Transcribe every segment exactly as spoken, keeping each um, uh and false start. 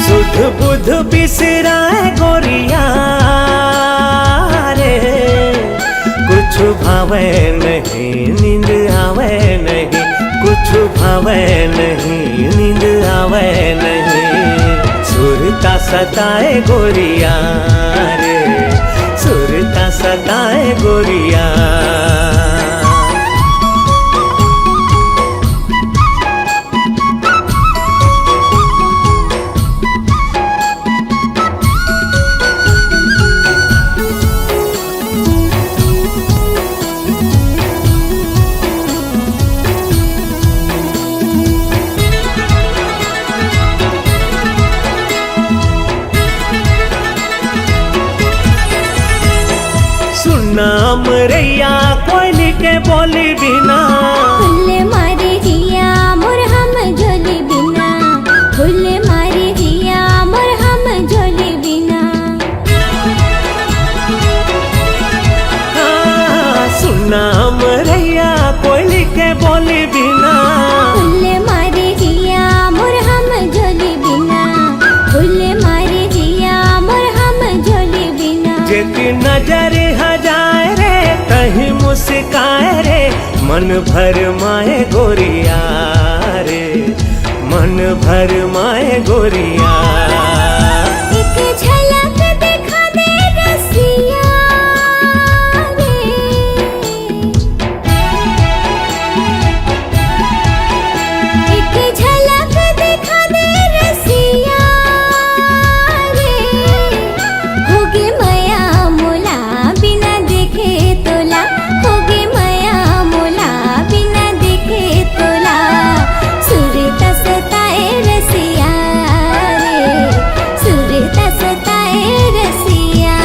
सुध बुध बिसराय गोरिया रे, कुछ भावे नहीं, नींद आवे नहीं, कुछ भावे नहीं, नींद आवे नहीं। सुरता सताए गोरिया रे, सुरता सताए गोरिया। सुनना मरैया कोयल के बोली बिना। फूल मारे जिया मोर हम झोली बिना। फूल मारे जिया मोर हम झोली बिना। हाँ, सुनना मरैया कोयल के बोली बिना। फूल मारे जिया मोर हम झोली बिना। फूल मारे जिया मोर हम झोली बिना। जेती नजर हजाए रे, तही मुस्काए रे, मन भर माए गोरिया रे, मन भर माए गोरिया। एक झलक देखा दे रसिया रे। एक झलक देखा दे रसिया रे। होगे मया मोला बिना देखे तोला। होगे मया मोला बिना देखे तोला। सुरता सताए रसिया रे। सुरता सताए रसिया।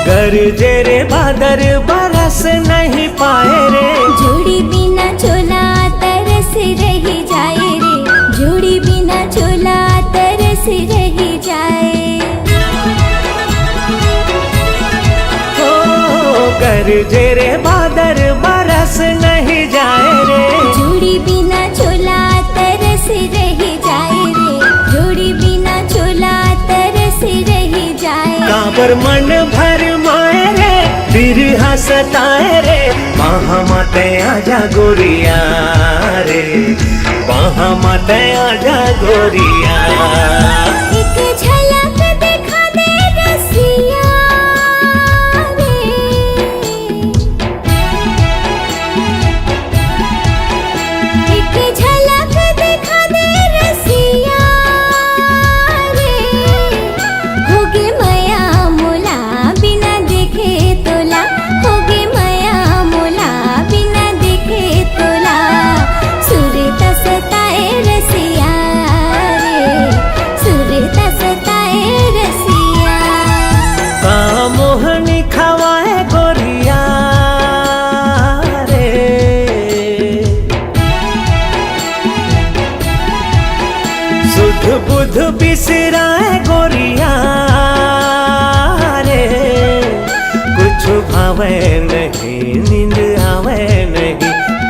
गरजे रे बादर, बरस नहीं पाए रे। जोड़ी बिना चोला तरस रही जाए रे। जोड़ी बिना चोला तरस रही जाए। ओ गरजे रे बादर, बरस नहीं जाए रे। जोड़ी बिना चोला तरस रही जाए रे। जोड़ी बिना चोला तरस रही जाए। काबर मन भर माए रे, बिरहा सताए रे, बाहा म तैं आजा गोरिया रे, बाहा म तैं आजा गोरिया। एक झलक देखा दे रसिया रे। एक झलक देखा दे रसिया रे। होगे मया मोला बिना देखे तोला। होगे मया मोला बिना देखे तोला। सुरता सताए रसिया रे। सुरता सताए रसिया। का मोहनी खवाए गोरिया रे। सुध बुध बिसराए गोरिया रे। कुछ भावे नहीं, नींद आवे नहीं,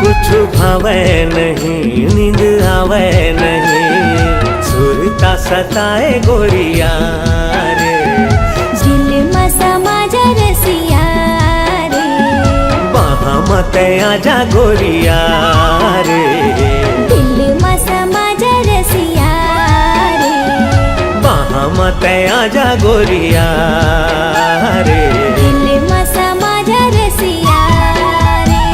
कुछ भावे नहीं, नींद आवे नहीं। सुरता सताए गोरिया रे। दिल म समा जा रसिया रे। बाहा म तैं आजा गोरिया रे। दिल म समा जा रसिया रे। बाहा म तैं आजा गोरिया रे। दिल म समा जा रसिया रे।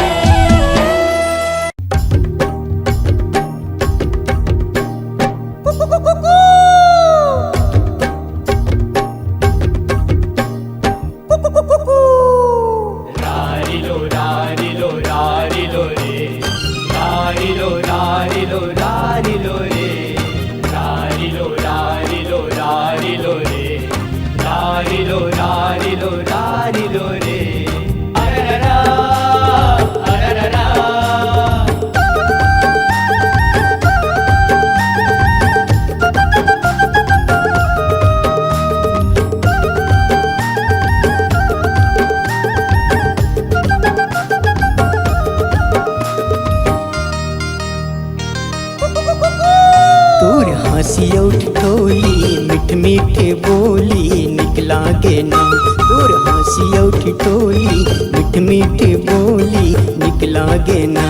ना। तोर हाँसी अउ ठिठोली, मीठ मीठ बोली निक लागे ना।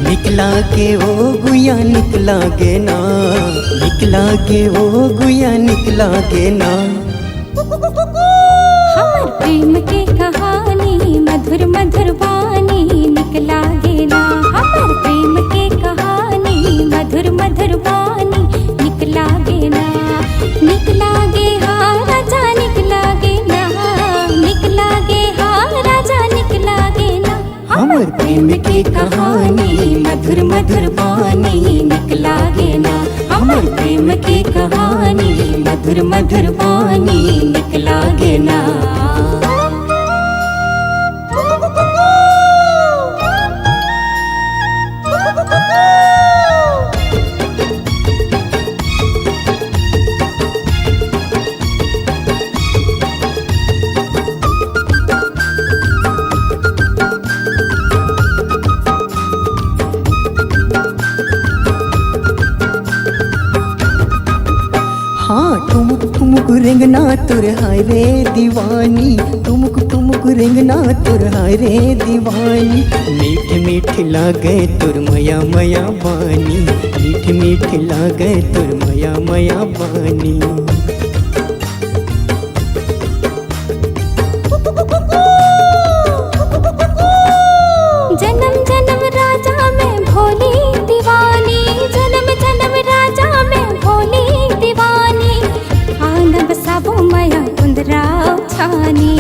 निक लागे ओ गुया, निक लागे ना। निक लागे ओ गुया, निक लागे ना। हमर प्रेम के कहानी, मधुर मधुर बानी निक लागे ना। हमर प्रेम के कहानी, मधुर मधुर बानी निक लागे ना। निक लागे हा राजा, निक लागे ना। निक लागे हा राजा, निक लागे ना। हमर प्रेम के कहानी, मधुर मधुर बानी निक लागे ना। हमर प्रेम के कहानी, मधुर मधुर बानी निक लागे ना। हाँ, ठुमुक ठुमुक रेंगना तोर हाय रे दीवानी, ठुमुक ठुमुक रेंगना तोर हाय रे दीवानी। मीठ मीठ लागे तोर मया मया बानी, मीठ मीठ लागे तोर मया मया बानी। जन्म जन्म राजा मैं भोली दीवानी, जन्म जन्म राजा मैं भोली दीवानी। आन बसाबो मया कुंदरा छानी,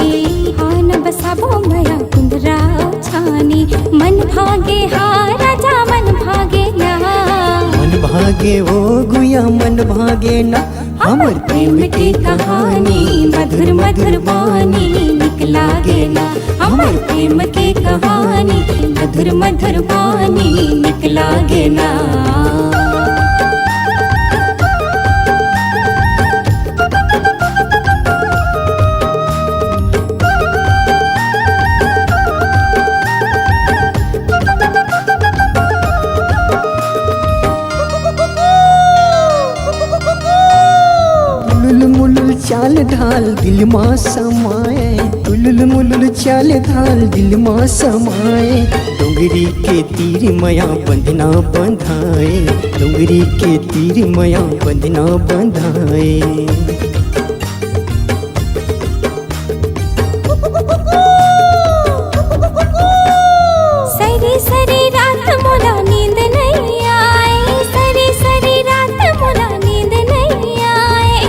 आन बसाबो मया कुंदरा छानी। मन भागे हा राजा, मन भागे ना। मन भागे ओ गुया, मन भागे ना। हमर प्रेम के कहानी, मधुर मधुर बानी निक लागे ना। हमर प्रेम के कहानी, मधुर मधुर बानी निक लागे ना। मुलुल मुलुल चाल ढाल दिल मा समाए, मुलुल मुलुल चाल ढाल दिल मा समाए। डोंगरी के तीर मया बंधना बंधाए, डोंगरी के तीर मया बंधना बंधाए। सरी सरी रात मोला नींद नहीं आए, सरी सरी रात मोला नींद नहीं आए।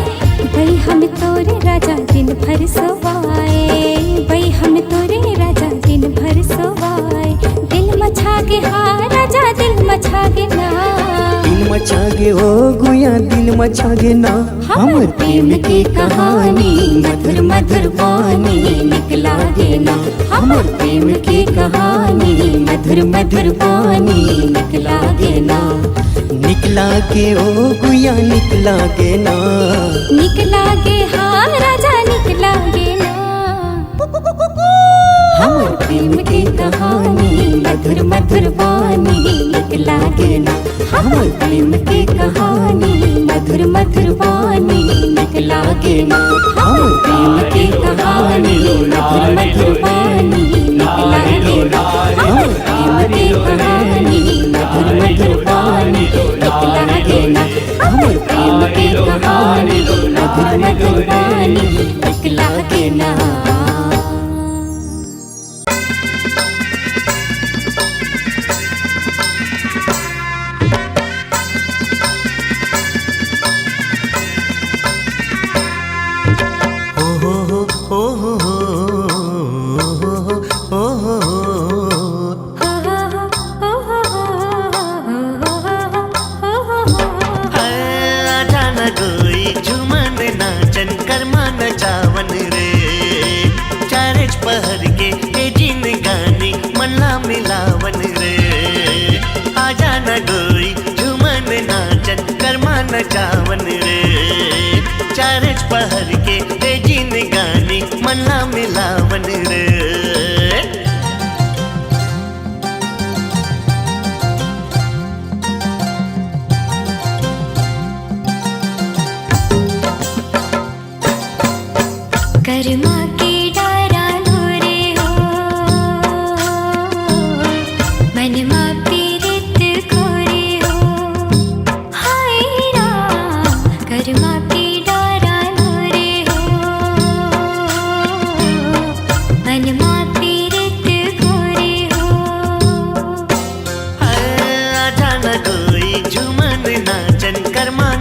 बई हम तोरे राजा दिन भर सोवाए, बई हम तोरे राजा दिन भर सोवाए। दिल मछा गे हा राजा, दिल मछा गे ना। दिल मछा गे ओ गुया, दिल मछा गे ना। हमर प्रेम के कहानी, मधुर मधुर बानी निक लागे ना। हमर प्रेम के कहानी, मधुर मधुर बानी निक लागे ना। निक लागे ओ गुया, निक लागे ना। निक लागे हा राजा, निक लागे ना। हमर प्रेम के कहानी, मधुर मधुर बानी निक लागे ना। हमर प्रेम के कहानी, मधुर मधुर बानी निक लागे ना। हमर प्रेम के कहानी, मधुर मधुर बानी निक लागे ना। हमर प्रेम के कहानी, मधुर मधुर बानी निक लागे ना। हमर प्रेम के कहानी, मधुर मधुर बानी निक लागे ना। आजा ना गोरी झूमन नाचन करमा नचावन रे। चारेच पहर के ए जिनगानी मन ला मिलावन रे। आजा ना गोरी झूमन नाचन करमा नचावन रे। चारेच पहर के ए जिनगानी मन ला मिलावन रे। कर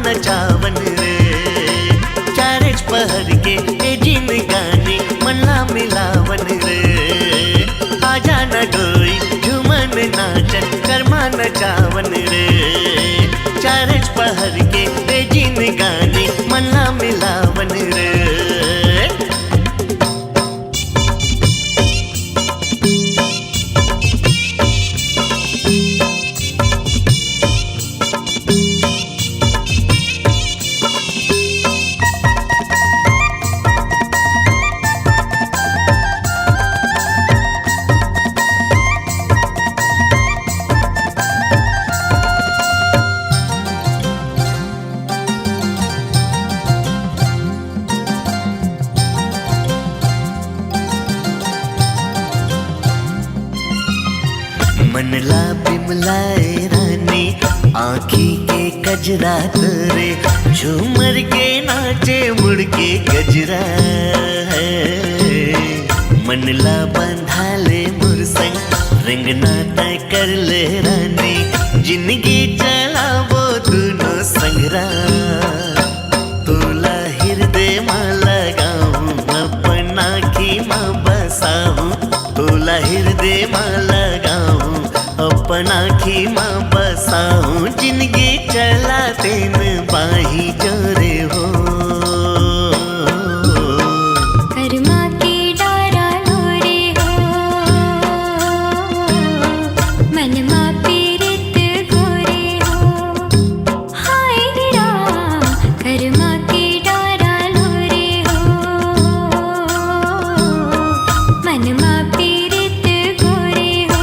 नचावन रे। चारेच पहर के ए जिनगानी मन ला मिलावन रे। आजा न डोई झूमन नाचन करमा नचावन रे। चारेच पहर के ए जिनगानी मन ला मिलावन रे। मन ला बिमलाए रानी, आँखी के कजरा तोरे, झूमर के नाचे मुड़ के गजरा है। मन ला बंधा ले मोर संग, रेंगना तय कर ले रानी, जिनगी चलाबो दुनो संगरा। तोला हिरदे मा लगाहूँ, अपन आँखी मा बसाहूँ। तोला हिरदे मा लगाहूँ, अपन आँखी मा बसाहूँ। जिनगी चला तेन बाही जोरे हो। करमा के डारा लो रे हो, मनमा पीरित घोरे हो। हाय राम, करमा के डारा लो रे हो, मनमा पीरित घोरे हो।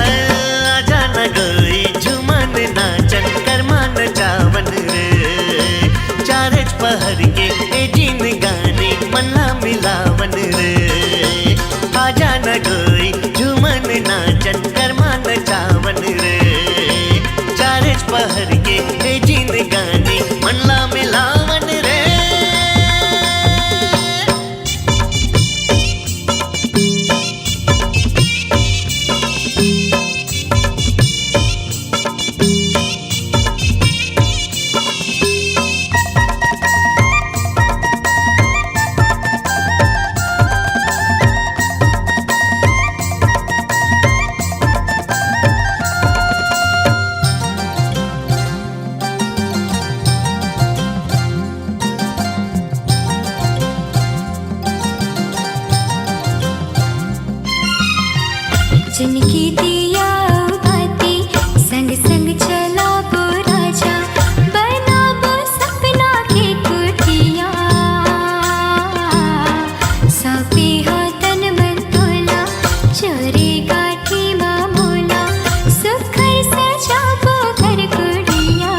आजा न गोरी झूमन नाचन करमा नचावन रे। चारेच पहर के ए जिनगानी मन ला मिलावन रे। आजा न गोरी झूमन नाचन करमा नचावन रे। चारेच पहर के ए जिनगानी मन ला मिलावन रे। जिनगी दिया बाती संग संग चलाबो राजा, बनाबो सपना के कुटिया। सौंपे हो तन मन तोला, चोरी गाठी मा मोला, सुख सजाबो घर कुड़िया।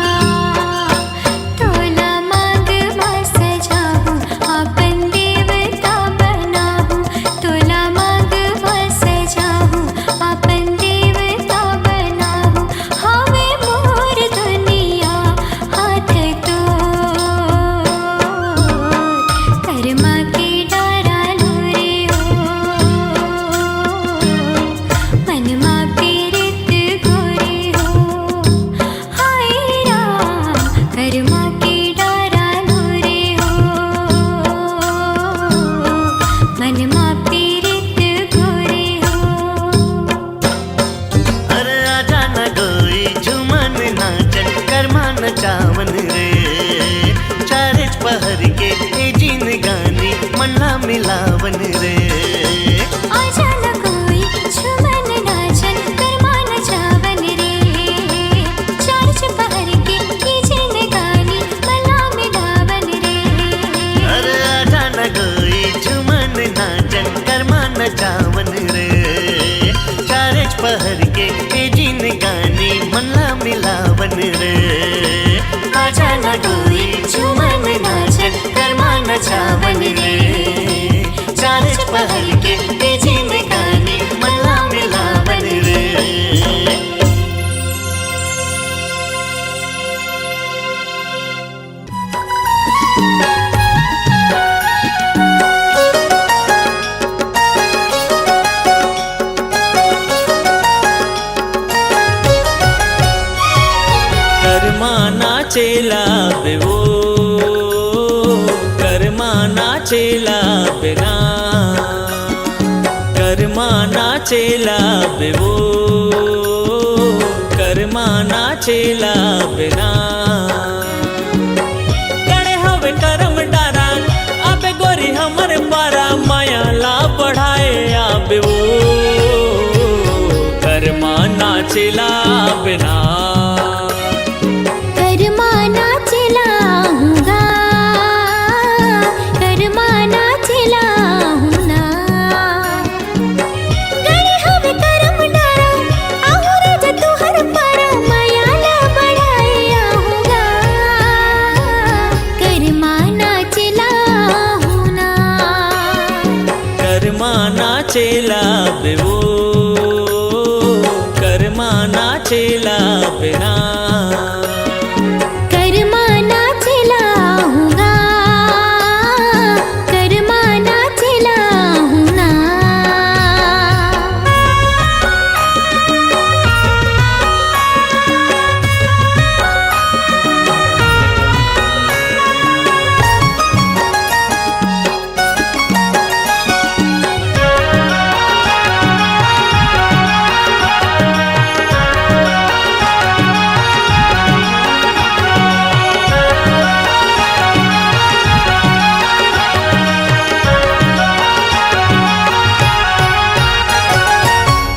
तोला मांग मा सजाहूँ, अपन देवता बनाहूँ। तोला मांग मा सजाहूँ, अपन देवता बनाहूँ। हवे मोर दुनिया हाथ तोर, करमा के डारा लो रे हो, मनमा पीरित घोरे हो। हाय राम, करमा के डारा लो रे हो, मनमा पीरित घोरे हो। अरे आजा न गोरी झूमन नाचन करमा नचावन रे। चारेच पहर के ए जिनगानी मन ला मिलावन रे। आजा न गोरी झूमन नाचन करमा नचावन रे। चारेच पहर के ए जिनगानी मन ला मिलावन रे। अरे आजा न गोरी झूमन नाचन करमा नचावन रे। चारेच पहर के ए जिनगानी मन ला मिलावन रे। आजा न गोरी झूमन नाचन करमा नचावन रे। चारेच पहर के ए जिनगानी मन ला मिलावन रे। चेला बे वो, करमा नाचेला बे ना, करमा नाचेला बे वो, करमा नाचेला बे ना। गड़े हवे करम डारा, अबे गोरी हमर पारा, माया ला बढ़ाए आबे वो, करमा नाचेला बे ना। करमा नाचेला हूँ गा, करमा नाचेला हूँ ना। गड़े हवे करम डारा, आहू राजा तुहर पारा, माया ला बढ़ाए आहू गा। करमा नाचेला हूँ ना। करमा नाचेला बे वो, करमा नाचेला बे ना। करमा नाचेला हूँ गा, करमा नाचेला हूँ ना।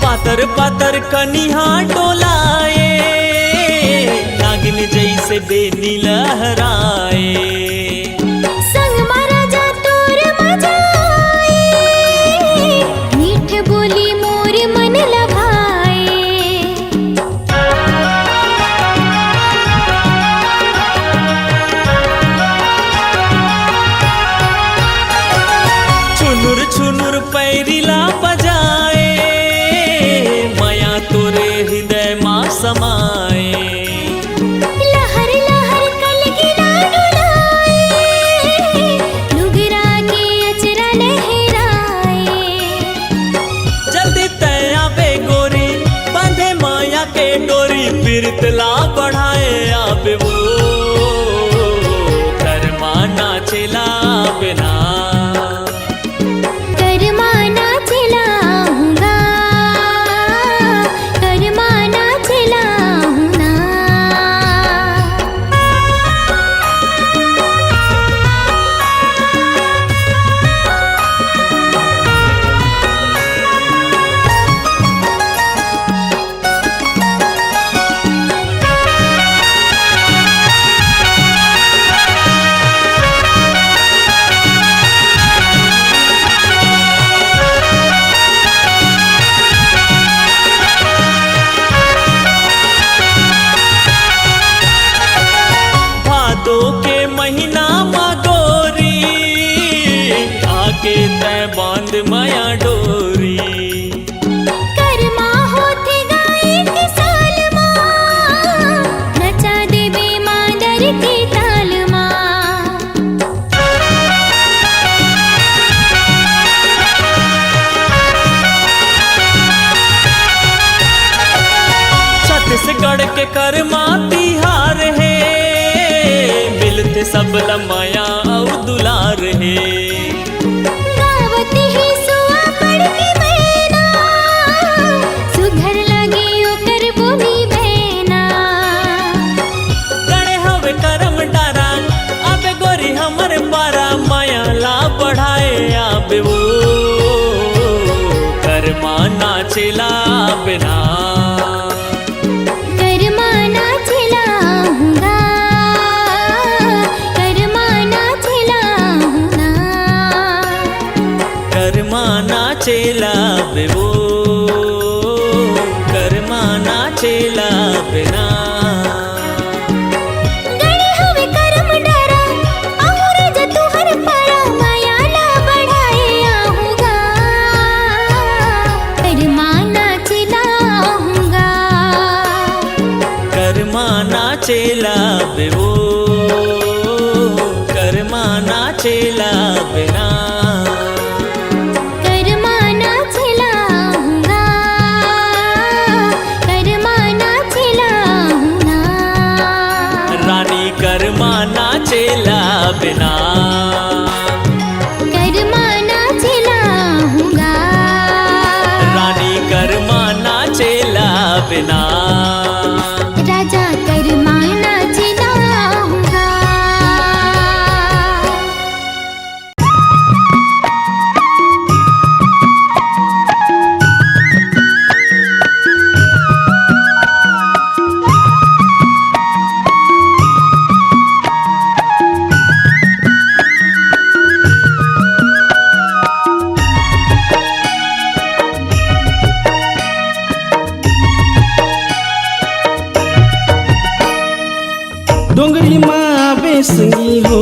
पातर पातर कनिहा डोलाए, नागिन जैसे बेनी लहराए। संग मा राजा तोर मजा आए, मीठ बोली मोर मन लभाए। छुनुर छुनुर पैरी ला बजाए, माया तोरे हृदय मा समाए। लहर लहर कलगी ला डोलाए, लुगरा के अचरा लहराए। जल्दी तै आबे गोरी, बांधे माया के डोरी, पीरित ला बढ़ाए आबे वो, करमा नाचेला बे ना। करमा नाचेला हूँ गा, करमा नाचेला हूँ ना। भादो के महीना मा गोरी, आके तै बांध माया डोरी। करमा होथे गा एक साल मा, नचा देबे मांदर के ताल मा। छत्तीसगढ़ के करमा तिहार हे, मिलथे सब ला माया अउ दुलार हे। गावत हे सुआ पड़ के मैना, सुघर लगे ओकर बोली बैना। गड़े हवे करम डारा, आबे गोरी हमर पारा, माया ला बढ़ाए आबे वो, करमा नाचेला बे ना। करमा नाचेला हूँ गा, करमा नाचेला हूँ ना। करमा नाचेला बे वो, करमा नाचेला बे ना। गड़े हवे करम डारा, आहू राजा तुहर पारा, माया ला बढ़ाए आहू गा। करमा नाचेला हूँ गा। करमा नाचेला बे वो, करमा नाचेला बे ना। करमा नाचेला हूँ गा, करमा नाचेला हूँ ना। रानी डोंगरी मा बेसंगी हो,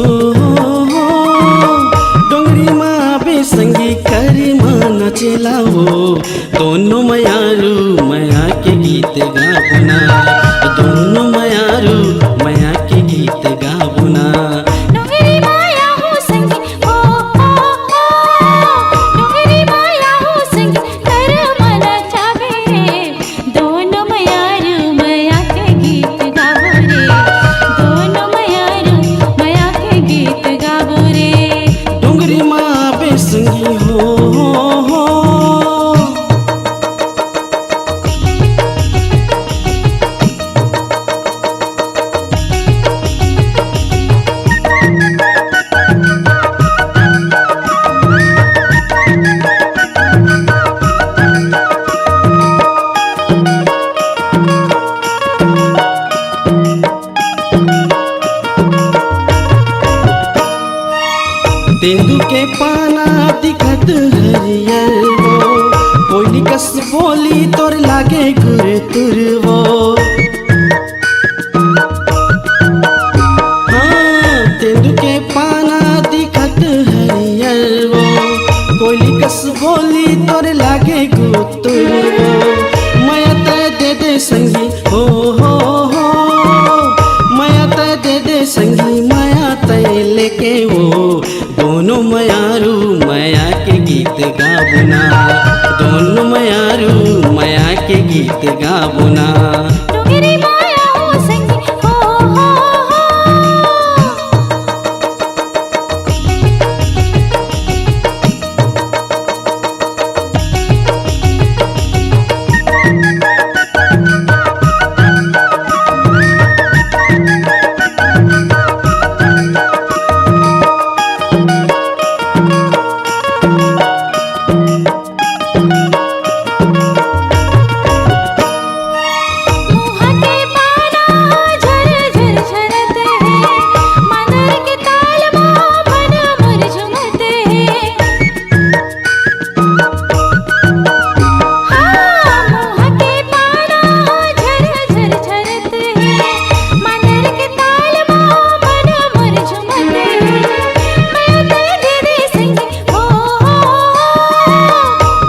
डोंगरी मा बेसंगी करिमा नाचेला हो। दोनों मयारू मया के गीत गाबो ना, दोनों मयारू मया के गीत गाबो ना। डोंगरी मया हो संगी हो, हो, हो, डोंगरी मया हो संगी करिमा नाचाबे रे। दोनों मयारू मया के गीत गाबो रे, दोनों मयारू मया के गीत गाबो रे। डोंगरी मा बेसंगी हो, हो, हो। तेंदू के पाना दिखत हरियर वो, कोयली कस बोली तोर लागे गुरतुर वो। हाँ, तेंदू के पाना दिखत हरियर वो, कोयली कस बोली तोर लागे गुरतुर वो। मया तै दे दे संगी हो, हो, हो। मया तै दे दे संगी, मया तै लेके वो। दोनों मयारू मया के गीत गाबो ना, दोनों मयारू मया के गीत गाबो ना। डोंगरी मया हो संगी हो, हो, हो। मुँह के पाना झर झर झरत हे, मांदर के ताल मा मन मोर झुमत हे। हाँ, मुँह के पाना झर झर झरत हे, मांदर के ताल मा मन मोर झुमत हे। मया तै दे दे संगी हो, हो, हो।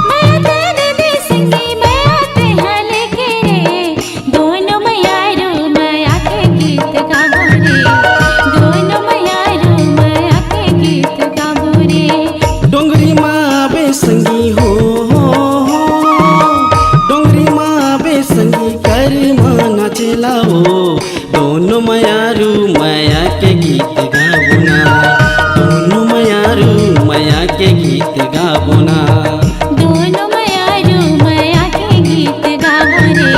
मया तै दे दे संगी, मया तै हा लेके रे। दोनों मयारू मया के गीत गाबो रे, दोनों मयारू मया के गीत गाबो रे। डोंगरी मा बेसंगी हो, हो, हो। डोंगरी मा बेसंगी करिमा नाचेला हो। दोनों मयारू मया के गीत गाबो ना, दोनों मयारू मया के गीत गाबो ना। दोनों मयारू मया के गीत गाबो रे,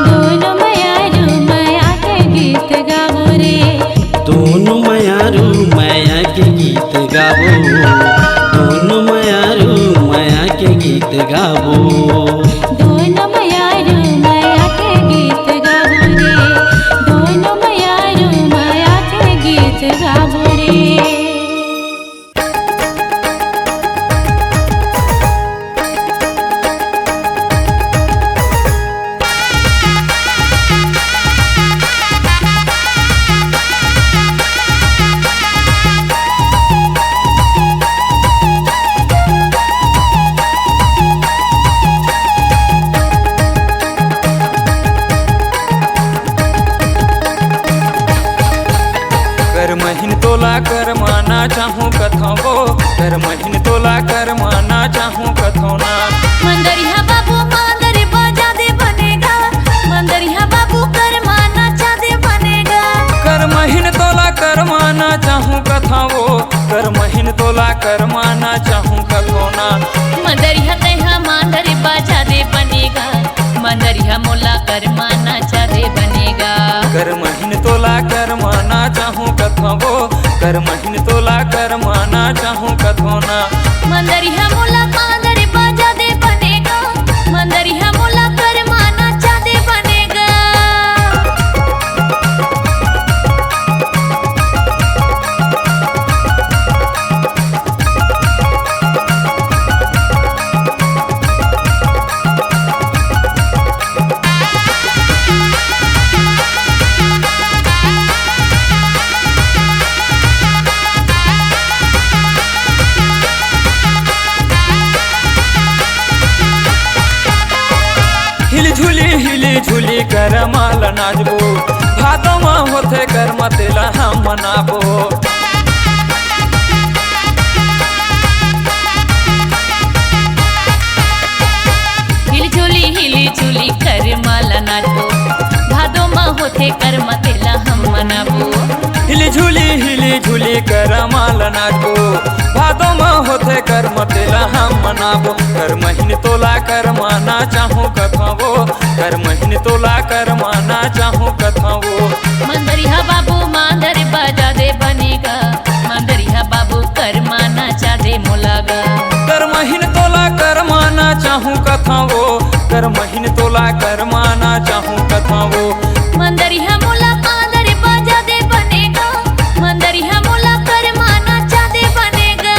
दोनों मयारू मया के गीत गाबो रे। दोनों मयारू मया के गीत गाबो, दोनों मयारू मया के गीत गाबो। दोनों मयारू मया के गीत गाबो रे, दोनों मयारू मया के गीत गाबो रे। कर महिन तोला करमाना चाहूँ कथौं वो, कर महिन तोला करमाना चाहूँ कथौं ना। मंदरिहा बाबू मांदरी बजा दे बने गा, मंदरिहा बाबू करमाना चा दे बने गा। कर महिन तोला करमाना चाहूँ कथौं वो, कर महिन तोला करमाना चाहूँ कथौं ना। मंदरिहा तैहा मांदरी बजा दे बने गा, मंदरिहा मोला करमाना चा दे बने गा। कर महिन तोला करमाना चाहूँ कथौं वो, कर महिन तोला करमाना चाहूँ कथौं ना। मंदरिहा मोला मांदरी बजा दे बने गा, मंदरिहा मोला करमाना चा दे बने गा। झूली करमा ल नाचबो, भादो म होथे करमा तेला हम मनाबो। हिली झूली, हिली झूली करमा ल नाचबो, भादो म होथे करमा तेला हम मनाबो। हिली झूली, हिली झूली करमा ल नाचबो, भादो म होथे करमा तेला हम मनाबो। कर महीन तोला करमाना चाहूं कथंव वो, कर महीन तोला करमाना चाहूं कथंव वो। मंदरिहा बाबू मांदर बजा दे बने गा, मंदरिहा बाबू करमाना चा दे मोला गा। कर महीन तोला करमाना चाहूं कथंव वो, कर महीन तोला करमाना चाहूं कथंव वो। मंदरिहा मोला मांदर बजा दे बने गा, मंदरिहा मोला करमाना चा दे बने गा।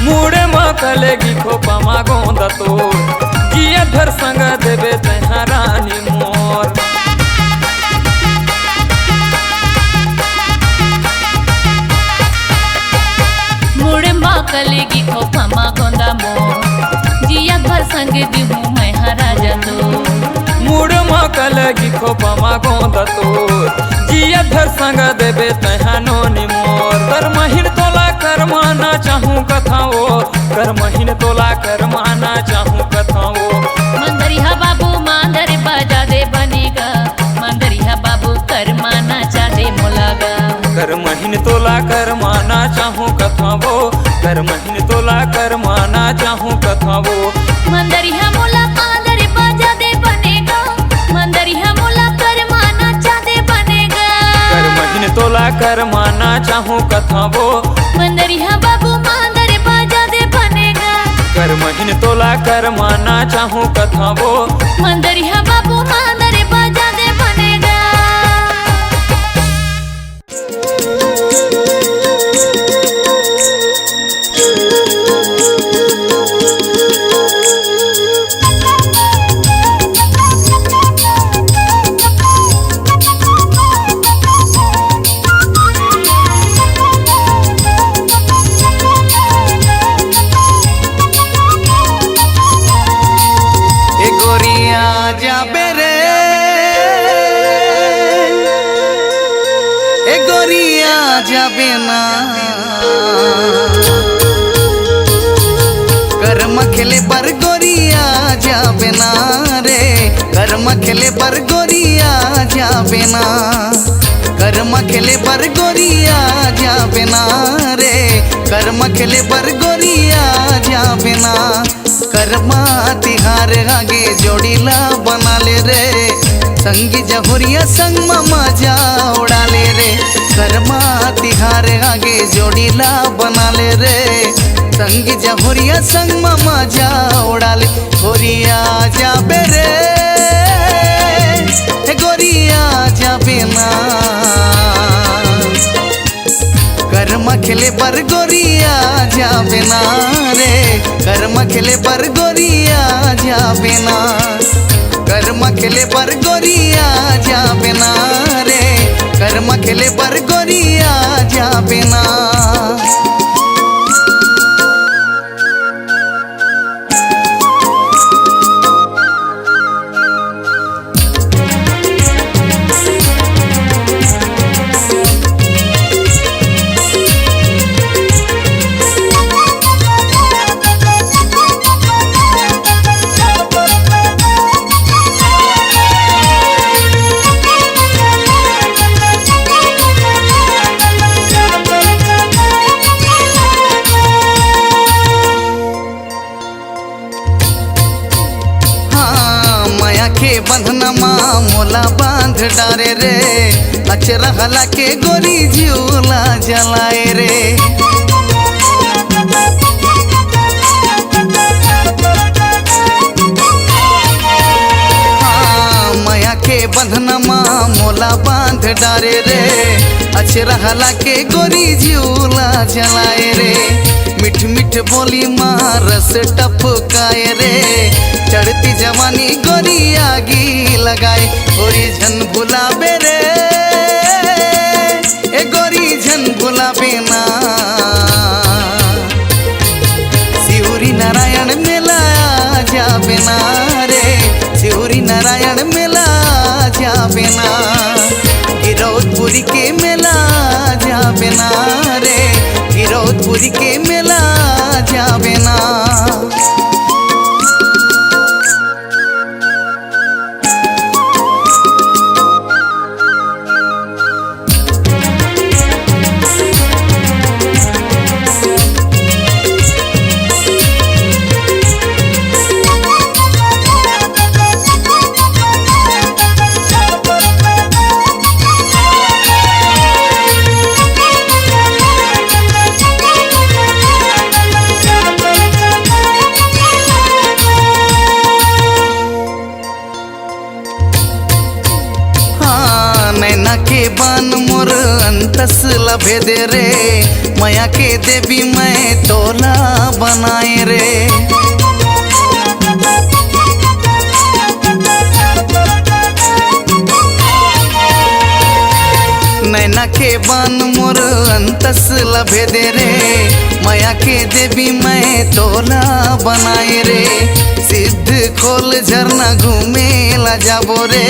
मुड़े म कलेगी खोपा म गोंदा तोर, जिया धर संग देबे तैं हा रानी मोर। मुड़े म कलेगी खोपा म गोंदा मोर, जिया भर संग दिहूं मैं हा राजा तोर। मुड़ म कलेगी खोपा म गोंदा तोर, जिया भर संग देबे तैं हा नोनी मोर। कर महीन तोला करमाना चाहूं कथंव वो, कर महीन तोला करमाना चाहूं कथंव वो। मंदरिहा बाबू मांदर बजा दे बने गा, मंदरिहा बाबू करमाना चा दे मोला गा। कर महीन तोला करमाना चाहूं कथंव वो, कर महीन तोला करमाना चाहूं कथंव वो। मंदरिहा मोला मांदर बजा दे बने गा, मंदरिहा मोला करमाना चा दे बने गा। कर महीन तोला करमाना चाहूं कथंव वो। मंदरिहा बाबू मांदर बजा दे बने गा। कर महीन तोला करमाना चाहूं कथंव वो। मंदरिहा बाबू मांदर बजा दे बने गा। ए गोरिया जाबे रे, ए गोरिया जाबे ना। करमा खेले बर गोरिया जाबे ना रे, करमा खेले बर गोरिया जाबे ना। करमा खेले बर गोरिया जाबे ना रे, करमा खेले बर गोरिया जाबे ना। करमा तिहार आगे जोड़ी ला बना ले रे, संगी जहुरिया संग म मजा उड़ा ले रे। करमा तिहार आगे जोड़ी ला बना ले रे, संगी जहुरिया संग म मजा उड़ा ले। गोरिया जाबे रे, हे गोरिया जाबे ना। करमा खेले बर गोरिया जाबे ना रे, करमा खेले बर गोरिया जाबे ना। करमा खेले बर गोरिया जाबे ना रे, करमा खेले बर गोरिया जाबे ना। हाँ, मया के बंधना मा मोला बांध डारे रे, अचरा हला के गोरी जिउला जलाए रे। हाँ, मया के बंधन मा मोला बांध डारे रे, अछरहला के गोरी जिउला जलाए रे। मिठ मिठ बोली मा रस टपकाए रे, चढ़ती जवानी गोरी आगी लगाए। गोरी झन भुलाबे रे, ए गोरी झन भुलाबे ना। सिहुरी नारायण मेला जाबे ना रे, सिहुरी नारायण मेला जाबे ना। गिरौदपुरी के मेला जाबे ना रे, गिरौदपुरी के मेला जाबे ना। हाँ, नैना के बान मोर अंतस ला भेदे रे, मया के देवी मैं तोला बनाए रे। नैना के बान मोर अंतस ला भेदे रे, मया के देवी मैं तोला बनाए रे। सिद्ध खोल झरना घूमे ला जाबो रे,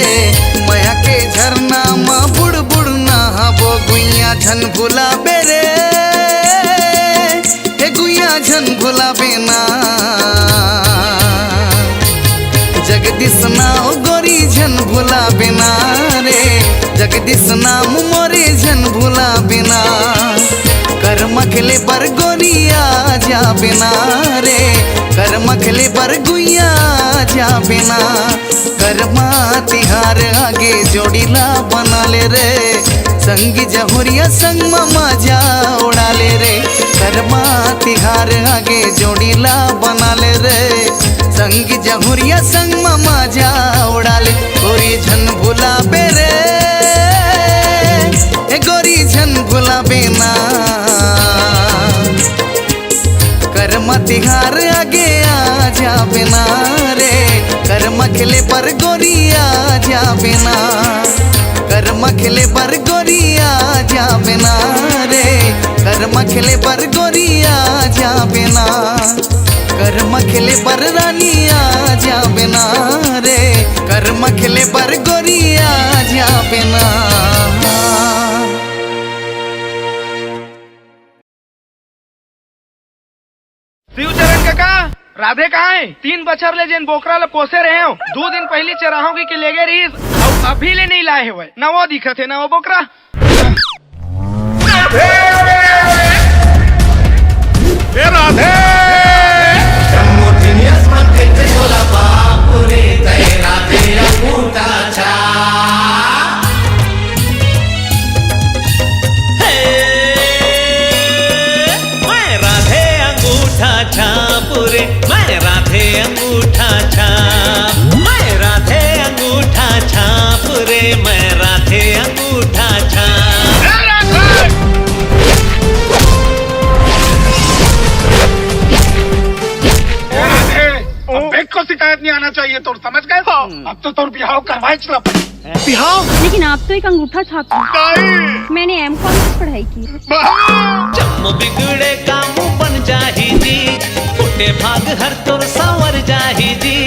मया के झरना मा बुड़ बुड़ नहाबो। गुइया झन भुलाबे रे, ए गुइया झन भुलाबे ना। जगदीश नाव गोरी झन भुलाबे ना रे, जगदीश नाम मोरे झन भुलाबे ना। करमख ले बर गोरी आ जाबे ना रे, करमख ले बर गुइया आ जाबे ना। करमा तिहार आगे जोड़ी ला बना ले रे, संगी जहुरिया संग म मजा उड़ा ले रे। करमा तिहार आगे जोड़ी ला बना ले रे, संगी जहुरिया संग म मजा उड़ा ले। गोरी झन भुलाबे रे, ए गोरी झन भुलाबे ना। करमा तिहार आगे आ जाबे ना रे, करमख ले बर गोरी आ जाबे ना। करमख ले बर गोरी आ जाबे ना रे, करमख ले बर गोरी आ जाबे ना। करमख ले बर रानी आ जाबे ना रे, करमख ले बर गोरी आ जाबे ना। शिवचरण कका, राधे कहाँ हे? तीन बछर ले जेन बोकरा ल पोसे रहे हो, दू दिन पहिली चराहूं कहिके लेगे रहिस, अउ अभी ले नइ लाए हवय। नवो दिखत हे, नवो बोकरा। ए राधे! हे, मैं राधे अंगूठा छाप रे, मैं राधे अंगूठा छाप, मैं राधे अंगूठा छाप रे, मैं राधे अंगूठा छाप। ए राधे, अब बेग को शिकायत नहीं आना चाहिए तोर, समझ गए? हाँ। अब तो तोर बिहाव करवाए चला पड़ी। बिहाव? लेकिन आप तो एक अंगूठा छाप हैं। नहीं। मैंने एम कॉम की पढ़ाई की। चम बिगड़े काम बन जाही जी, फूटे भाग हर तोर संवर जाही जी।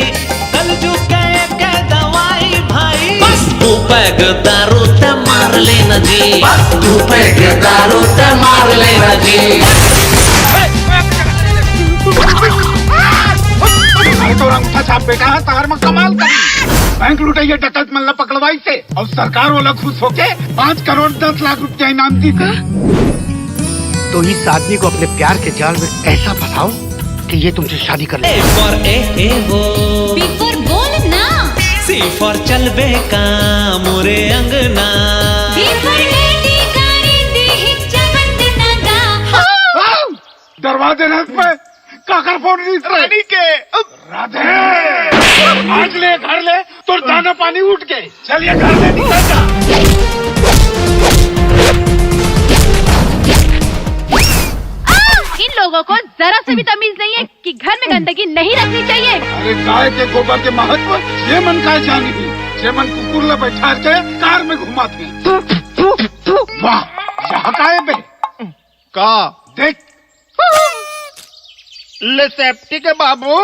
कलजुग के, के दवाई भाई। बस दू पैग दारू ते मार लेना जी। बस दू पैग दारू ते मार लेना जी। अरे तो अंगूठा छाप बेटा, तार में कमाल करी। बैंक लुटइया डकैत मन ला पकड़वाइस हे अउ सरकार ओला खुश होके पाँच करोड़ दस लाख रुपया इनाम दीस हे। तो इस आदमी को अपने प्यार के जाल में ऐसा फंसाओ कि ये तुमसे शादी कर ले। A for A, A वो। B for बोल ना। C for चलबे का मोरे अंगना। D for daddy गाड़ी दी हिच्चा बंद ना गा। दरवाजे नस पे काकर फोन रहिस रे? रानी के। राधे! आज ले घर ले तोर दाना पानी उठ के चलिए घर से निकल जा। इन लोगों को जरा से भी तमीज नहीं है कि घर में गंदगी नहीं रखनी चाहिए। अरे गाय के गोबर के महत्व ये मन का जानी थी, ये मन कुकुर ला बैठा के कार में घुमाते हैं। वाह, यहाँ का है बे? का? देख। ले सेप्टिक है बाबू।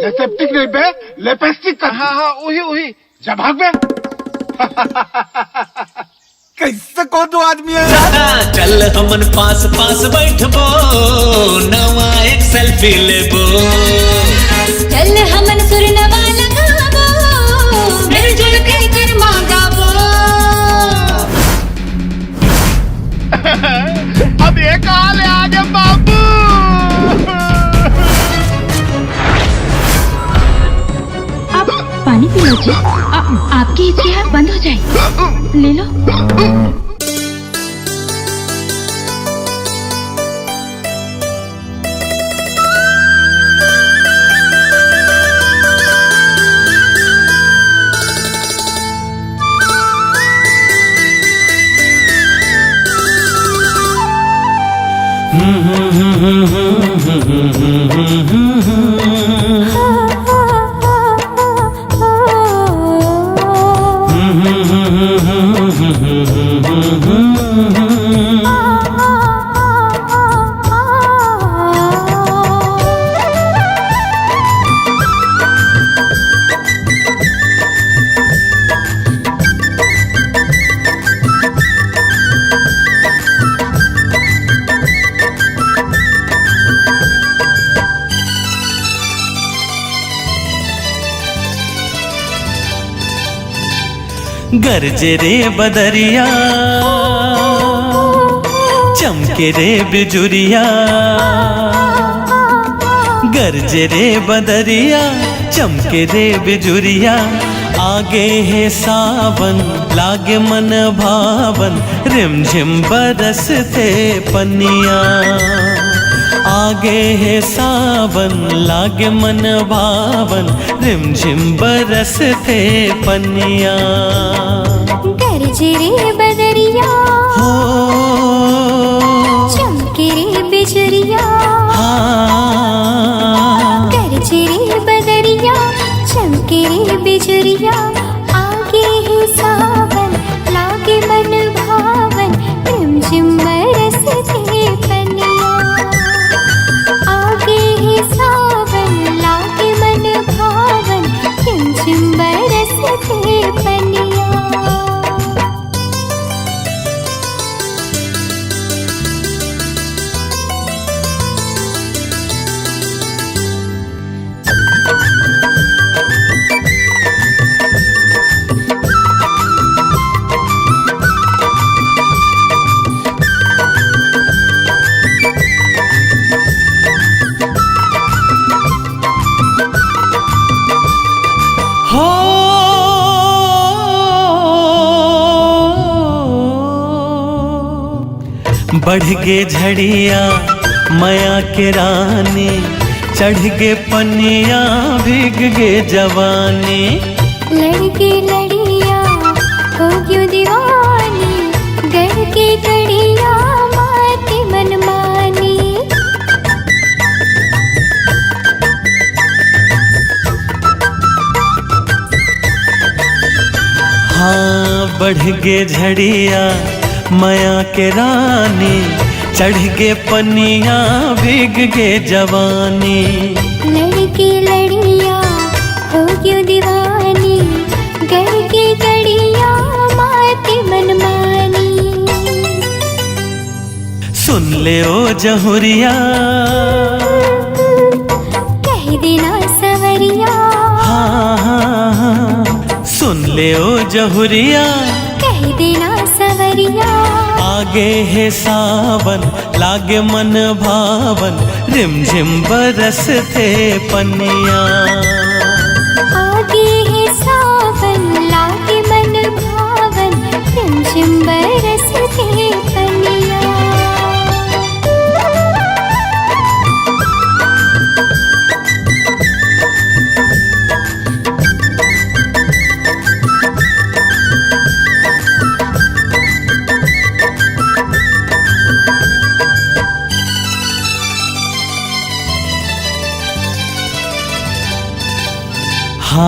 ले सेप्टिक नहीं बे, लिपस्टिक का। हाँ, हाँ, उही, उही। जा भाग बे। कैसे को दो आदमी है यार? चल हमन पास पास बैठबो, नवा एक सेल्फी लेबो। चल हमन सुर नवा लगाबो, मिलजुल के गरमा गाबो। अब ये कहाँ ले आ गए बाबू? आप पानी पी लो जी। आ, आपकी हिचकियाँ बंद हो जाए, ले लो। गरजे रे बदरिया, चमके रे बिजुरिया। गरजे रे बदरिया, चमके रे बिजुरिया। आगे हे सावन, लागे मन भावन, रिमझिम बरसथे पनिया। आगे हे सावन, लागे मन भावन, रिमझिम बरसथे पनिया। गरजे रे बदरिया, हो। चमके रे बिजुरिया। हाँ। गरजे रे बदरिया, चमके रे बिजुरिया। आगे हे सावन, लागे मन भावन, रिमझिम बरसथे पनिया। आगे हे सावन, लागे मन भावन, रिमझिम बरसथे पनिया। बढ़ गे झड़िया मया के रानी, चढ़ गे पनिया भीग गे जवानी। लड़के लड़िया हो क्यों दीवानी, घर के कड़िया माटी मनमानी। हाँ बढ़ गे झड़िया मया के रानी, चढ़ गे पनिया भीग गे जवानी। लड़के लड़िया हो क्यों दीवानी, गढ़ के गड़िया माटी मनमानी। सुन ले ओ जहुरिया, कह देना सवरिया। हाँ, हाँ, हाँ। सुन ले ओ जहुरिया, कह देना सवरिया। आगे हे सावन, लागे मन भावन, रिमझिम बरसथे पनिया। आगे हे सावन, लागे मन भावन, रिमझिम बरसथे पनिया।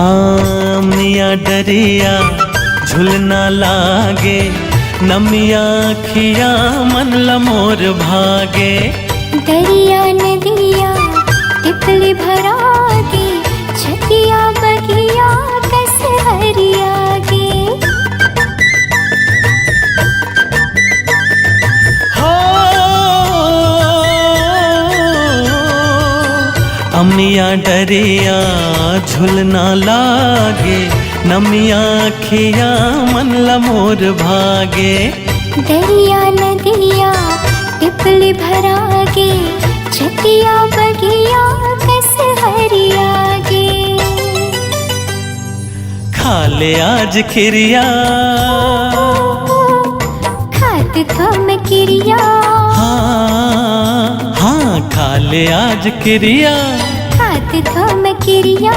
अमिया डरिया झुलना लागे, नमिया अखिया मन ल मोर भागे। दरिया नदिया टिपली भरागे, छतिया बगिया कस हरियागे। हो अमिया डरिया झुलना लागे, नमिया अखिया मन ल मोर भागे। दरिया नदिया टिपली भरागे, छतिया बगिया कस हरियागे। खा ले आज किरिया, खात थम किरिया। हाँ, हाँ, खा ले आज किरिया। खात थम किरिया।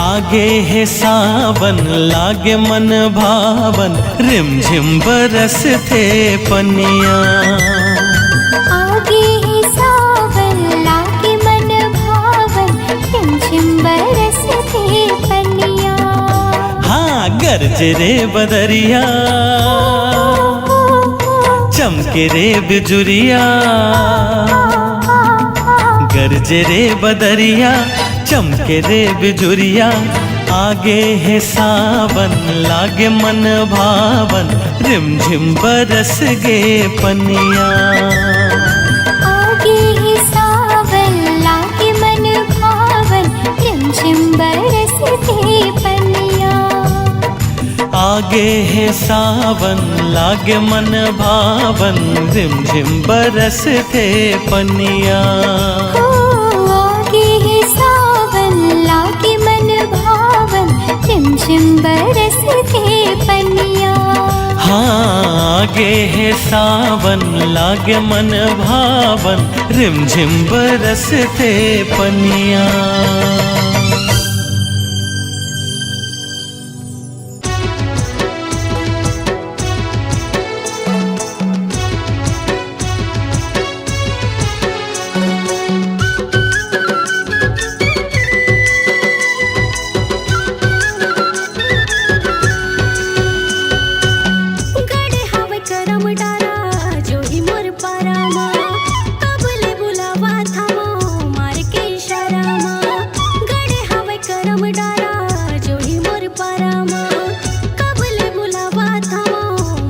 आगे हे सावन लागे मन भावन, रिमझिम बरसथे पनिया। आगे हे सावन लागे मन भावन, रिमझिम बरसथे पनिया। हाँ, गरजे रे बदरिया, चमके रे बिजुरिया। गरजे रे बदरिया, चमके रे बिजुरिया। आगे हे सावन, लागे मन भावन, रिमझिम बरस गे पनिया। आगे हे सावन, लागे मन भावन, रिमझिम बरसथे पनिया। आगे हे सावन, लागे मन भावन, रिमझिम बरसथे पनिया। हो, आगे हे सावन, लागे मन भावन, रिमझिम बरसथे पनिया। हाँ, आगे हे सावन, लागे मन भावन, रिमझिम बरसथे पनिया। गड़े हवे करम डारा, जो ही मोर पारा मा, कब ले बुलावा थामो मार के इशारा मा। गड़े हवे करम डारा, जो ही मोर पारा मा, कब ले बुलावा थामो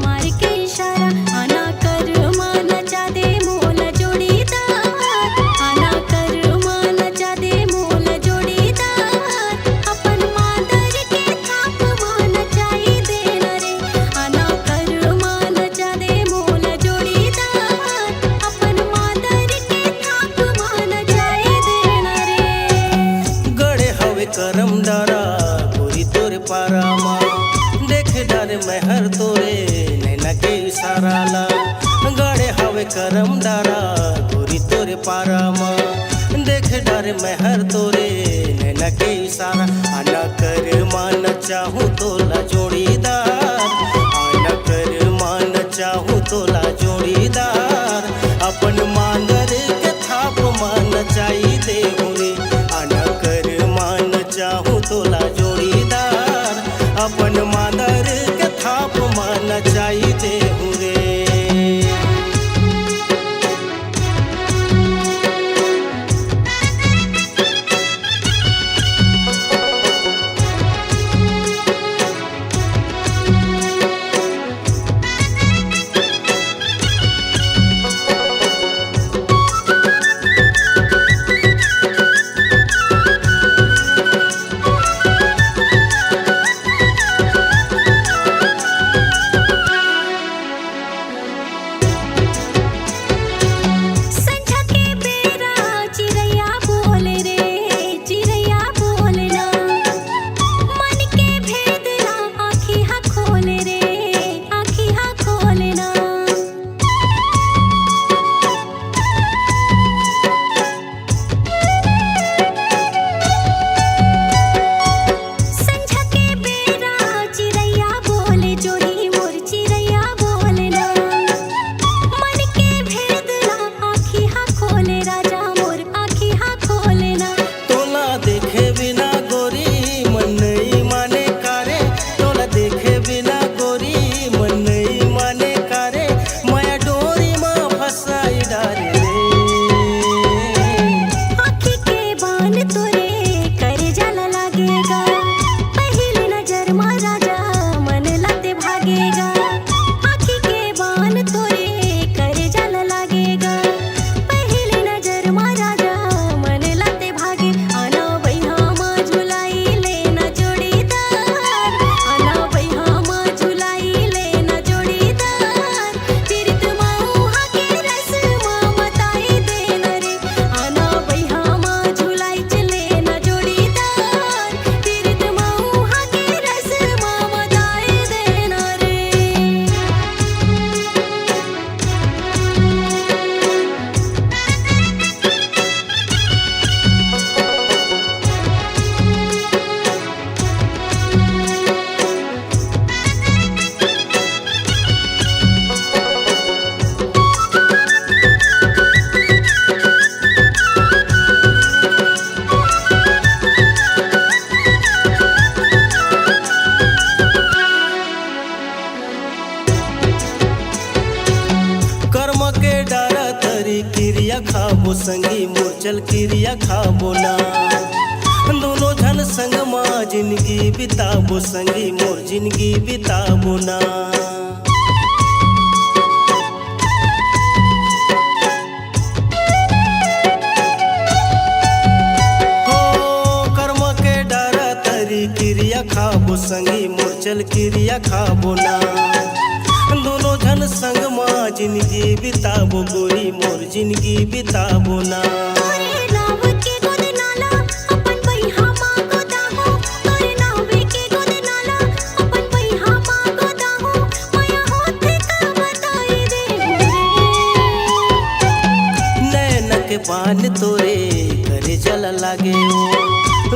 मार के इशारा। आना कर मान चा दे मोला जोड़ीदार, आना कर मान चा दे मोला जोड़ीदार। अपन मादर के थाप मान चाही देना रे, आना कर मान चा दे मोला जोड़ीदार। अपन मादर के थाप मान चाही देना रे। गड़े हवे करम डारा गोरी तोरे पारा मा, देख डारे मैं हर तोरे नैना के इशारा ला। गड़े हवे करम डारा गोरी तोरे पारा मा, देख डारे मैं हर तोरे नैना के इशारा। आना कर मान चाहूँ तोला जोड़ीदार, आना कर मान चाहूँ तोला जोड़ीदार। अपन मांदर के थाप मान चाही देहूँ रे, आना कर मान चाहूँ तोला जोड़ीदार। अपन मांदर के थाप मान चाही देहूँ रे। चल किरिया खाबो ना, दूनों झन संग मा जिनगी बिताबो, संगी मोर जिनगी बिताबो ना। हो, कर्म के डारा तरी किरिया खाबो, संगी मोर चल किरिया खाबो ना। दूनों झन संग मा जिनगी बिताबो, गोरी मोर जिनगी बिताबो ना। तोरे नाव के गोदना ला अपन बइहा मा गोदाहूँ, तोरे नाव के गोदना ला अपन बइहा मा गोदाहूँ, मया होथे का बताई दे रे। नैन के बान तोरे करेजा ला लागे ओ,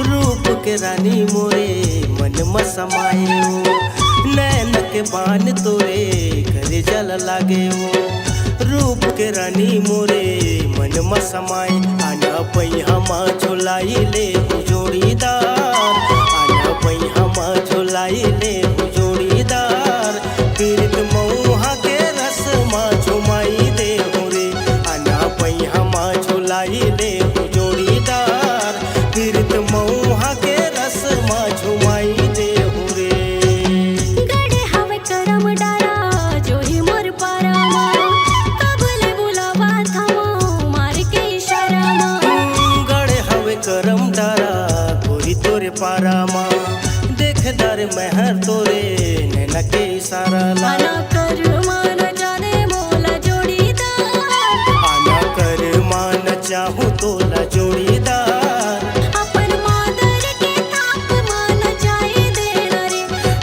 रूप के रानी मोरे मन म समाए ओ। नैन के बान तोरे करेजा ला लागे ओ, रूप के रानी मोरे मन म समाए। आना बइहा मा झुलाई लेहूँ जोड़ीदार, आना बइहा मा झुलाई लेहूँ जोड़ीदार। पीरित मउहा के रस मा झुमाई देहूँ रे, आना बइहा मा झुलाई लेहूँ जोड़ीदार। पीरित मउहा के रस मा झुमाई देहूँ रे। गड़े हवे करम डारा, जोही मोर पारा मा, कब ले बुलावा थमा, मार के इशारा मा। गड़े हवे करम डारा, गोरी तोरे पारा मा, देख डारे मैं हर तोरे नैना के इशारा ला। आना कर मान जाने मोला जोड़ीदार, आना कर मान चाहूँ तोला जोड़ीदार। अपन मादर के थाप मा नचाई देना रे,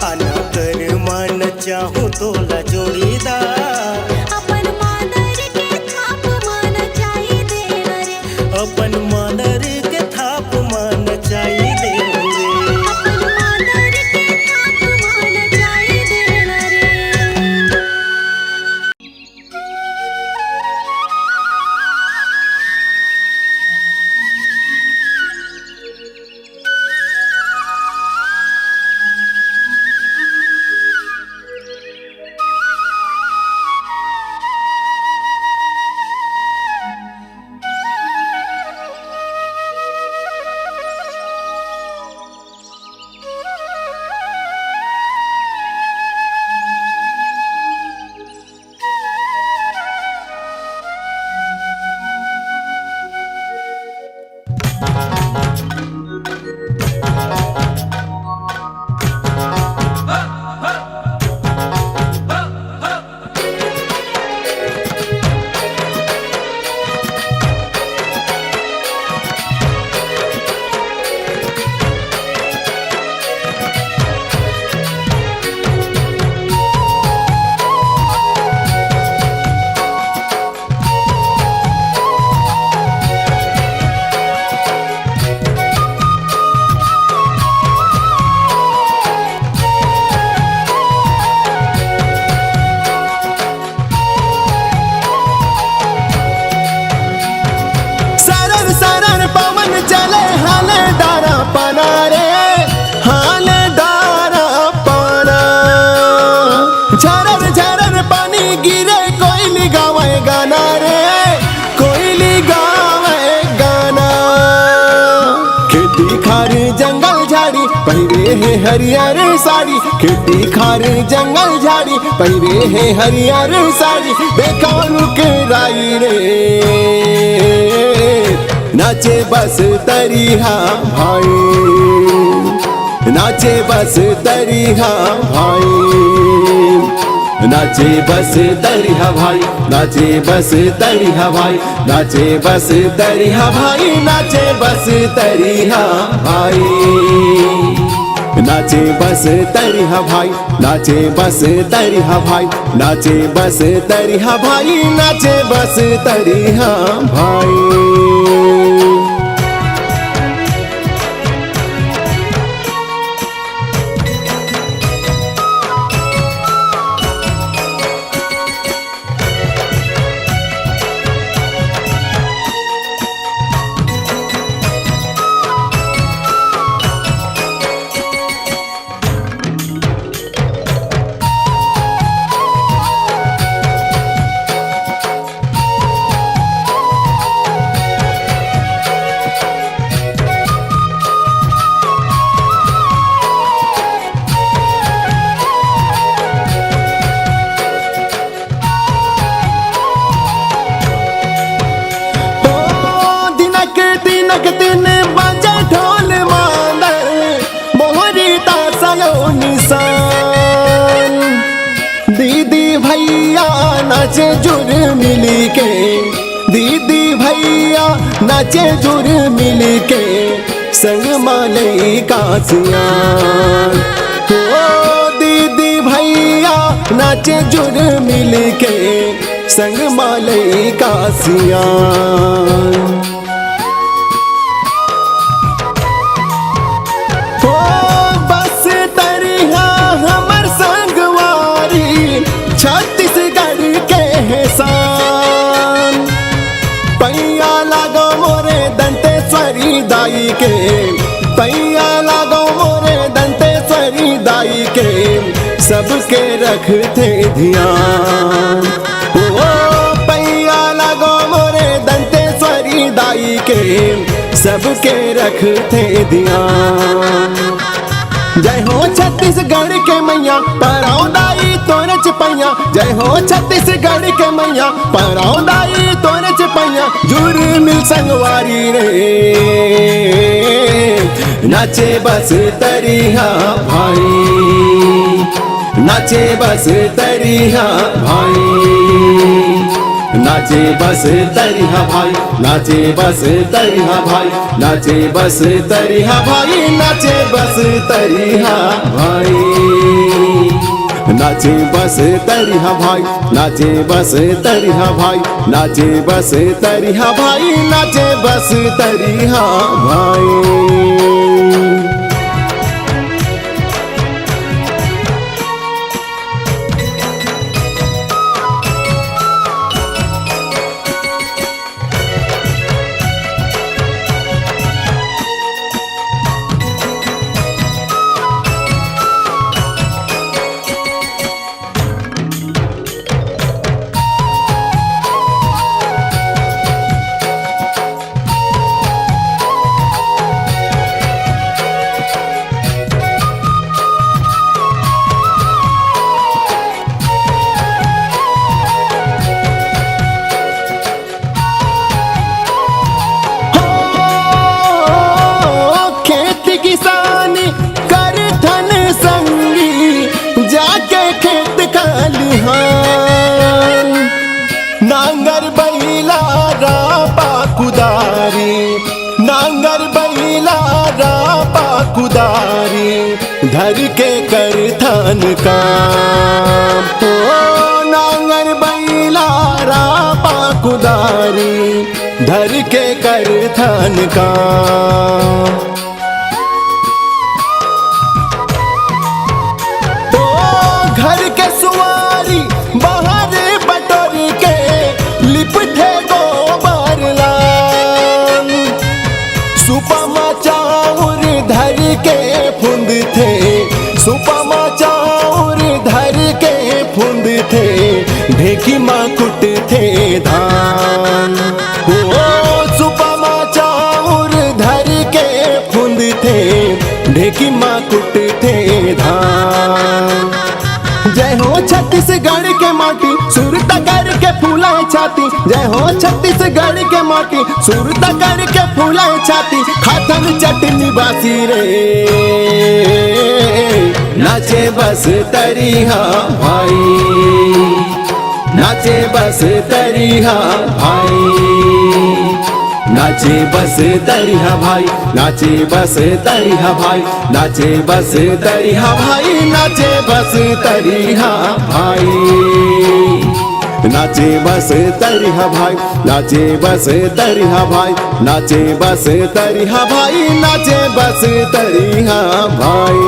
आना कर मान चाहूँ तोला जोड़ीदार। अपन मादर के थाप मा नचाई देना रे, अपन मादर के थाप मा नचाई देहूँ रे। अपन मादर के थाप मा नचाई देना रे। सरर सरर पवन चले, हाले डारा पाना रे, हाले डारा पाना। झरर झरर पानी गिरे, कोइली गावे गाना रे, कोइली गावे गाना। खेती खार जंगल झाड़ी, पहिरे हे हरियर साड़ी। खेती खार जंगल झाड़ी, पहिरे हे हरियर साड़ी। देखा रुके राई रे, नाचे बस तरिहा भाई, नाचे बस तरिहा भाई, नाचे बस तरिहा भाई, नाचे बस तरिहा भाई, नाचे बस तरिहा भाई, नाचे बस तरिहा भाई, नाचे बस तरिहा भाई, नाचे बस तरिहा भाई, नाचे बस तरिहा भाई, नाचे बस तरिहा भाई। एक दिन बाजे ढोल मांदल, मोहरी तासा अउ निसान। दीदी भैया नाचे जुर मिल के, दीदी भैया नाचे जुर मिल के, संग मा लइका सियान। ओ दीदी भैया नाचे जुर मिल के, संग मा लइका सियान। ओ बस तरिहा हमर संगवारी, छत्तीसगढ़ के हे शान। पैया लागो मोरे दंतेश्वरी दाई के, पैया लागो मोरे दंतेश्वरी दाई के, सबके रखथे धियान। ओ पैया लागो मोरे दंतेश्वरी दाई के, सबके रखथे धियान। जय हो छत्तीसगढ़ के मैया, पराव दाई तोरे चपैया। जय हो छत्तीसगढ़ के मैया, पराव दाई तोरे चपैया। जुर मिल संगवारी रे, नाचे बस तरिहा भाई, नाचे बस तरिहा भाई, नाचे बस तरिहा भाई, नाचे बस तरिहा भाई, नाचे बस तरिहा भाई, नाचे बस तरिहा भाई, नाचे बस तरिहा भाई, नाचे बस तरिहा भाई, नाचे बस तरिहा भाई, नाचे बस तरिहा भाई। हो, खेत किसानी करथन संगी, जाके खेत खलिहान। नांगर बइला रापा कुदारी, नांगर बइला रापा कुदारी, धर के करथन काम। ओ नांगर बइला रापा कुदारी, धर के करथन काम। ओ घर के सुवारी बाहर बटोर के लिपथे गोबर लान। सुपा म चाउर धर के फुंदथे, सुपा म चाउर धर के फुंदथे, ढेंकी म कुटथे धान। ओ सुपा म चाउर धर के फुंदथे, ढेंकी म कुटथे धान। जय हो छत्तीसगढ़ के माटी, सुरता करके फूलाए छाती। जय हो छत्तीसगढ़ के माटी, सुरता करके फूलाए छाती। खाथन चटनी बासी रे, नाचे बस तरिहा भाई, नाचे बस तरिहा भाई, नाचे बस तरिहा भाई, नाचे बस तरिहा भाई, नाचे बस तरिहा भाई, नाचे बस तरिहा भाई, नाचे बस तरिहा भाई, नाचे बस तरिहा भाई, नाचे बस तरिहा भाई, नाचे बस तरिहा भाई।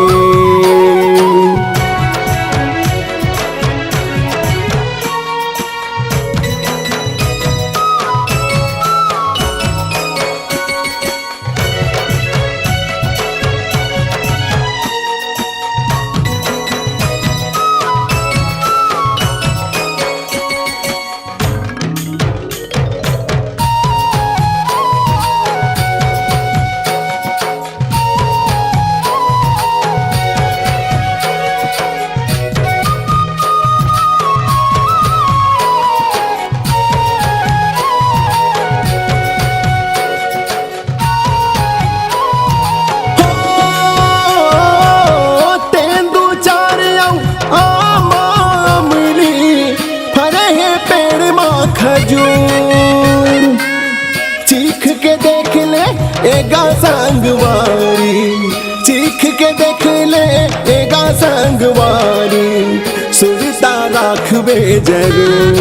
आमा अमली, फरे हे पेड़ मा खजूर। चीख के देख ले ए गा संगवारी, चीख के देख ले ए गा संगवारी, सुरता राखबे जरूर।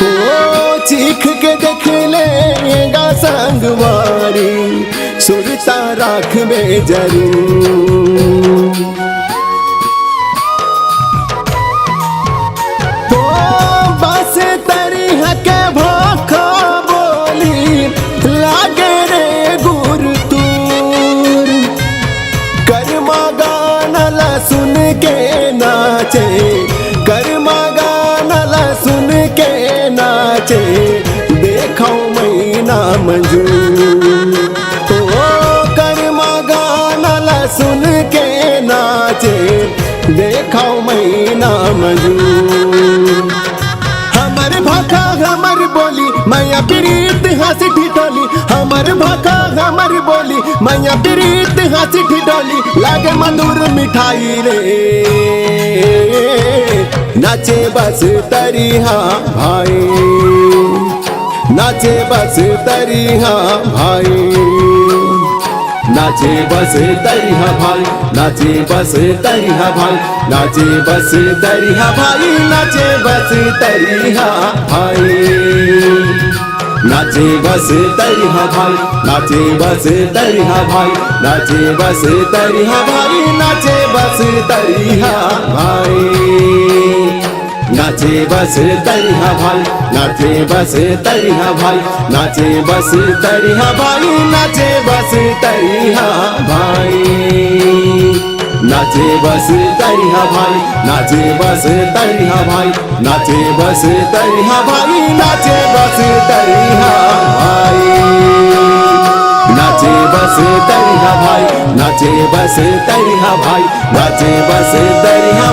ओ चीख के देख ले ए गा संगवारी, सुरता राखबे जरूर। ओ बस तरिहा के भाखा बोली लागे रे गुरतुर। करमा गाना ला सुन के नाचे, करमा गाना ला सुन के नाचे, देखो मैना मंजूर। ओ करमा गाना ला सुन के नाचे, देखो मैना मंजूर। हमर भाखा हमर बोली, मैया प्रीत हंसी ठिठोली। हमर भाखा हमर बोली, मैया प्रीत हंसी ठिठोली, लागे मधुर मिठाई रे। नाचे बस तरिहा भाई, नाचे बस तरिहा भाई, नाचे बस तरिहा भाई, नाचे बस तरिहा भाई, नाचे बस तरिहा भाई, नाचे बस तरिहा भाई। नाचे बस तरिहा भाई, नाचे बस तरिहा भाई, नाचे बस तरिहा भाई, नाचे बस तरिहा भाई। नाचे बस तरिहा भाई, नाचे बस तरिहा भाई, नाचे बस तरिहा भाई, नाचे बस तरिहा भाई। नाचे बस तरिहा भाई, नाचे बस तरिहा भाई, नाचे बस तरिहा भाई, नाचे बस तरिहा भाई। नाचे बस तरिहा भाई, नाचे बस तरिहा भाई, नाचे बस तरिहा